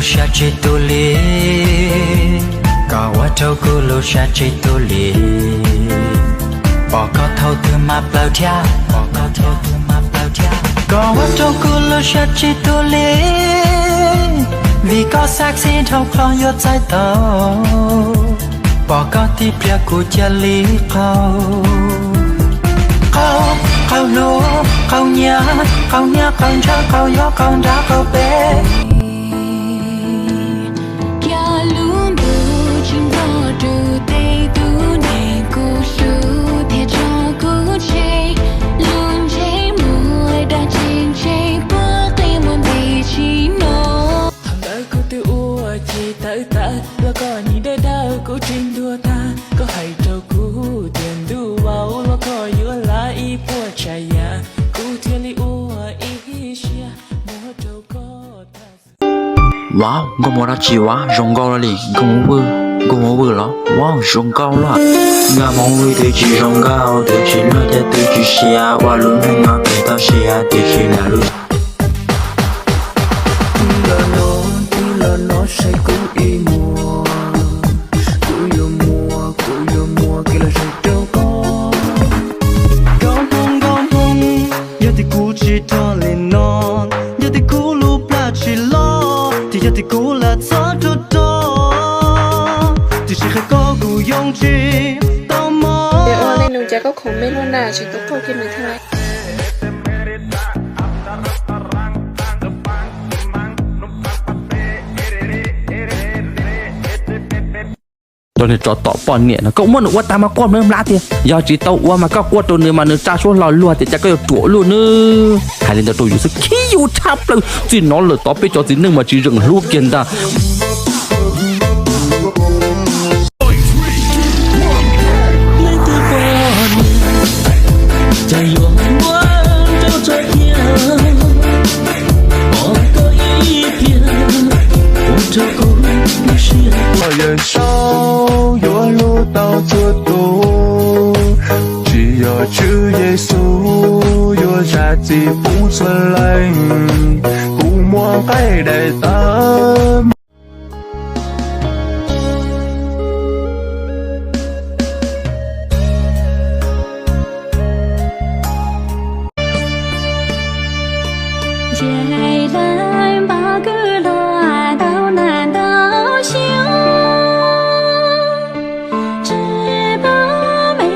Sab tsis tu li, koj ua rau kuv lub sab tsis tu li. Pom koj thaum twg mas plawv thiab, pom koj thaum twg mas plawv thiab. Koj ua rau kuv lub sab tsis tu li, vim koj sexy dhau qhov yuav txais tau. Pom koj tib pliag kuv cia li qaug. Qaug, qaug hlub, qaug nyiam, qaug nyiam, qaug ntshaw, qaug yuav, qaug nrab, qaug peb. Cov lub ntuj tsis nplog rau tej tub neeg kuv hlub thiaj tso kuv tseg. Lub ntsej muag dag tsis ntse puag qi muag nti tsis no. Thaum ntawd kuv twb ua ces tawv tawv los koj nim dawb dawb kuv tsis ntuag tag. Koj hais rau kuv tias ntuj vauv los koj yuav lam ib puas tsav yam, kuv thiaj li ua ib siab muag rau koj tag. Wow, nkauj hmov dab tsi ua zoo nkauj li, nkauj hmov vwm, nkauj hmov vwm los wow zoo nkauj lawm. Nkauj hmov vwm twb tsis zoo nkauj, twb tsis luag, twb tsis siab, ua lub neej no pem toj siab, twb tsis lam lub. Twb los no, twb los no saib kuv ib muag, kuv yuav muag, kuv yuav muag kev lom zem rau koj. Nkauj hmoob, nkauj hmoob, yog tias kuv tsis rog li no, yog tias kuv lub plab tsis loj, ces yog tias kuv lam txhob rog rog, tiam sis qhia koj kuv yoo tsis tau mog. Ua li nus cas koj khoom me luaj na, tsis tau qaug kiag nws thiab lauj. Cov niag tsov tom poj niam no, koj muab nws ua tag mas quaj mlawv mlav tiag. Yog tsis tau ua mas koj quaj rau nws mas nws tsa suab hlo luag tias cas koj yuav ruam luaj nawb. Hais li ntawd rau yus xwb khib yus tshaj plaws. Txij no lawm tod peb cov txiv neej mas tsis zeem hlub kiag ntag. Yawm saub yuav hlub tau txhua tus, tsis yog Tswv Yexus yuav zam txim pub txhua leej. Kuv muaj nqaij daim tawv Ntshe hlais npawg kwv hluas tau nag ntau xyoo, tsis pom me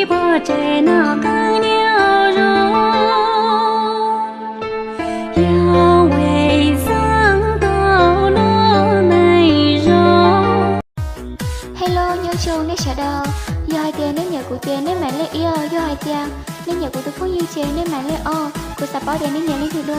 pog tsev noj qeej niaj zoo, yog ua xeeb tau luag neeg zoo. Hello, nyob zoo nej sawv daws. Yog hais tias nej nyiam kuv ces nej mam li ib os, yog hais tias nej nyiam kuv tus phooj ywg ces nej mam li ob. Kuv xav paub tias nej nyiam leej twg dua.